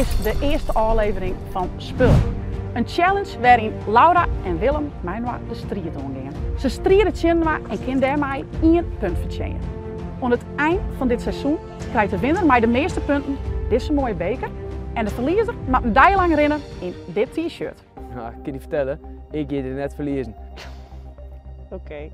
is de earste ôflevering fan Spul. In challenge wêryn Laura en Willem mei-inoar de striid oangean. Se stride tsjininoar en kin dêrmei ien punt fertsjinje. Oan it ein fan dit seizoen krijt de winner mei de measte punten dizze moaie beker en de ferliezer moat in dei lang rinne yn dit t-shirt. Nou, ik kin dy fertelle, ik gean dit net ferliezen. Oké.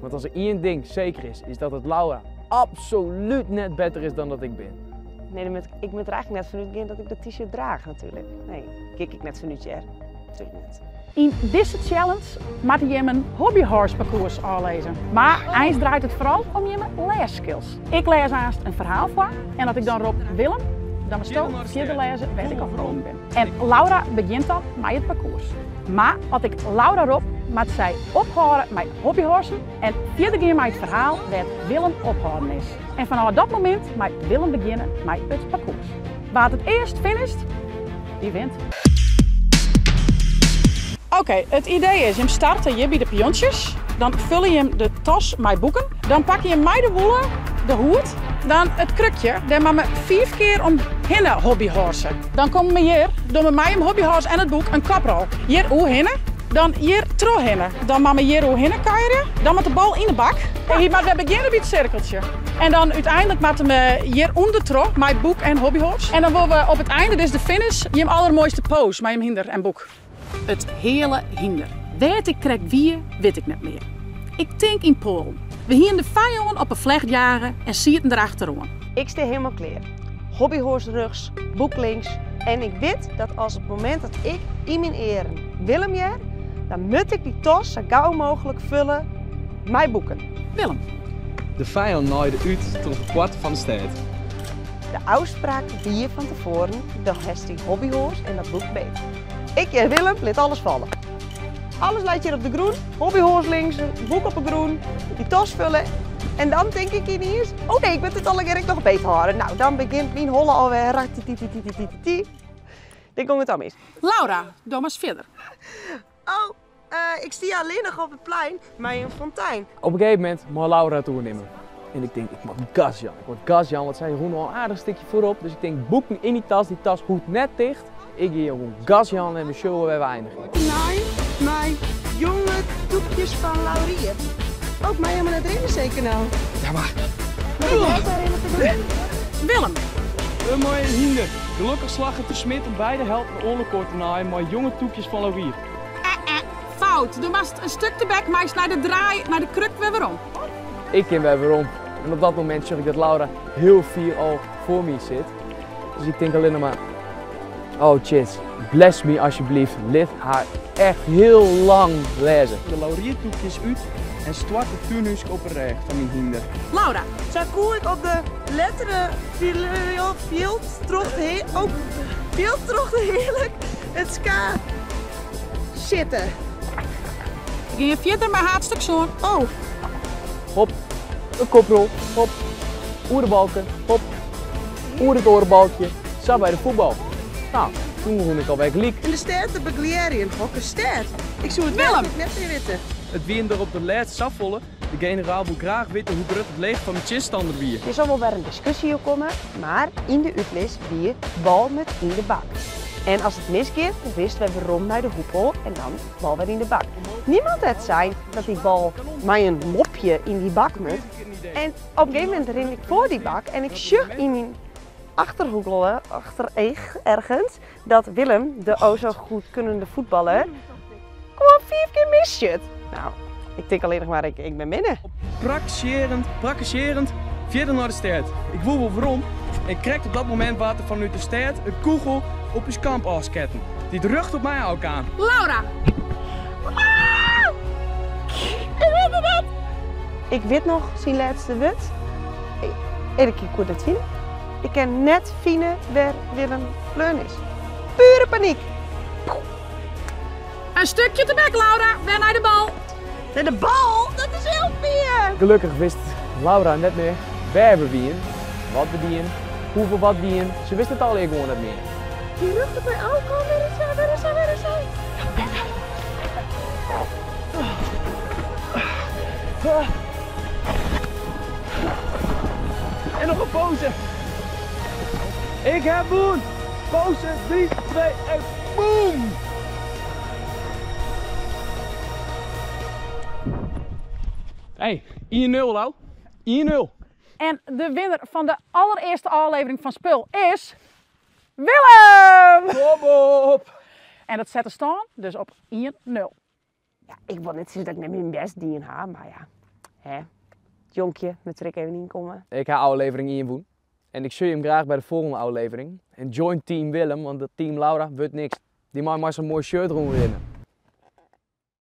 Want as der ien ding seker is, is dat it Laura absolút net better is dan dat ik bin. Nee, dan moat, ik moat der eigentlik net fan útgean dat ik dat t-shirt draach natuerlik. Nee, gean ik net fan út hear. Natuerlik net. Yn dizze challenge moatte jimme in hobbyhorse parkoers ôflizze. Mar eins draait it foaral om jimme lêsskills. Ik lês aanst in ferhaal foar en as ik dan rop Willem, dan moatsto fierder lêze wêr't ik opholden bin. En Laura begjint dan mei it parkoers. Mar as ik Laura rop, moat sy ophâlde mei hobbyhorsen en fierder gean mei it ferhaal wêr't Willem ophâlden is. En fanôf dat momint mei Willem begjinne mei it parkoers. Wa't it earst finisht, dy wint. Oké, it idee is, jim starte hjir by de piontsjes. Dan fulle jim de tas mei boeken. Dan pakke jim mei de wolle de hoed. Dan it krukje, dêr moat men 5 kear om hinne hobbyhorse. Dan komme we hjir, dogge we mei jim hobbyhorse en it boek in koprol. Hjir oerhinne, dan hjir trochhinne. Dan moat men hjir oerhinne kuierje. Dan moat de bal yn de bak. En hy moat wer begjinne by it sirkeltsje. En dan úteinlik moatte we hjir ûndertroch mei boek en hobbyhorse. En dan wolle we op it einde, dus de finish, jim allermoaiste pose mei jim hynder en boek. It heale hynder. Wêr't ik krekt wie, wit ik net mear. Ik tink yn Poalen. We hienen de fijân op 'e flecht jage en sieten der achteroan. Ik stean hielendal klear. Hobbyhorse rjochts, boek links. En ik wit dat as it momint dat ik yn myn earen Willem hear, dan moat ik dy tas sa gau mooglik fulle mei boeken. Willem. De fijân naaide út troch de poarte fan de stêd. De ôfspraak wie fan tefoaren, do hast dy hobbyhorse en dat boek beet. Ik hear Willem, lit alles falle. Alles leit hjir op de grûn, hobbyhorse links, boek op de grûn, dy tas fulle. En dan tink ik yniens, oh nee, ik moat it allegear ek noch beet hâlde. Nou, dan begjint myn holle alwer, ratititititititi. Dit gong it al mis. Laura, do moatst fierder. Oh, ik stie allinnich op it plein mei in fontein. Op in gegeven momint mei Laura it oernimme. En ik tink, ik moat gas jaan. Ik moat gas jaan, want sy rûn al in aardich stikje foarop. Dus ik tink, boeken yn dy tas, dy tas hoecht net ticht. Ik gean gewoan gas jaan en we sjogge wêr we einigje. Nei mei jonge toekjes fan Laurier. Oh, ik mei helemaal net rinne seker no. Ja, mar. Moat ik net wer rinne te doen? Willem. In moaie hynder. Gelokkich slagge it de smid om beide helten oan elkoar te naaien mei jonge toekjes fan Laurier. Fout. Do moatst in stik tebek meist nei de draai nei de kruk wer werom. Ik kin wer werom en op dat momint sjoch ik dat Laura hiel fier al foar my sit. Dus ik tink allinnich mar, oh Tjits, bless my alsjeblieft, lit har echt hiel lang lêze. De lauriertoekjes út en stoart it túnhúske op 'e rêch fan myn hynder. Laura. Sa koe ik op de lettere fjild troch de oh, fjild troch de hearlik it ska sitte. We gean fierder mei haadstik sân. Oh. Hop, in koprol, hop, oer de balken, hop, oer it oare balkje, sa by de fuotbal. Nou, toen rûn ik alwer gelyk. En de stêd te beglearjen, hokker stêd? Ik soe it Willem. werklik net mear witte. It wienen der op de lêst safolle, de generaal woe graach witte hoe grut it leger fan de tsjinstanner wie. Der sil wol wer in diskusje oer komme, mar yn de útlis wie bal moat yn de bak. En as it misgiet, rinst wer werom nei de hoepel en dan bal wer yn de bak. Niemand hat sein dat dy bal mei in mopje yn dy bak moat. En op in gegeven momint rin ik foar dy bak en ik sjoch yn myn achterhoeke, achtereach ergens, dat Willem, de o zo goed kunnende voetballer, gewoan 5 kear missjit. Nou, ik tink allinnich mar, ik bin binnen. Prakkesearjend, prakkesearjend, fierder nei de stêd. Ik woe wol werom en krekt op dat momint waard der fanút de stêd in kûgel op ús kamp ôfsketten, dy't rjocht op my ôfkaam. Laura! Ah! Ik wit it net! Ik wit noch syn lêste wurd. Ik koe it net fine. Ik kin net fine wêr Willem bleaun is. Pure panyk! In stikje tebek, Laura. Wer nei de bal. Nei de bal? Dat is hiel fier! Gelokkich wist Laura net mear wêr we wienen, wat we dienen, hoefolle wat wienen. Se wist it allegear gewoan net mear. Dy rjocht op my ôfkaam, wêr is sy, wêr is sy, wêr is sy? En noch in pose. Ik ha wûn! Pose, 3, 2, 1, boom! Hey, 1-0 Lau. 1-0. En de winner fan de allerearste ôflevering fan Spul is Willem! Kom op! En dat set de stân dus op 1-0. Ja, ik wol net sizze dat ik net myn bêst dien ha, mar ja, hè. It jonkje moat der ek even yn komme. Ik ha ôflevering ien wûn. En ik sjoch jim graach by de folgjende ôflevering. En join team Willem, want dat team Laura wurdt niks. Dy mei mei sa'n moai shirt rûnrinne.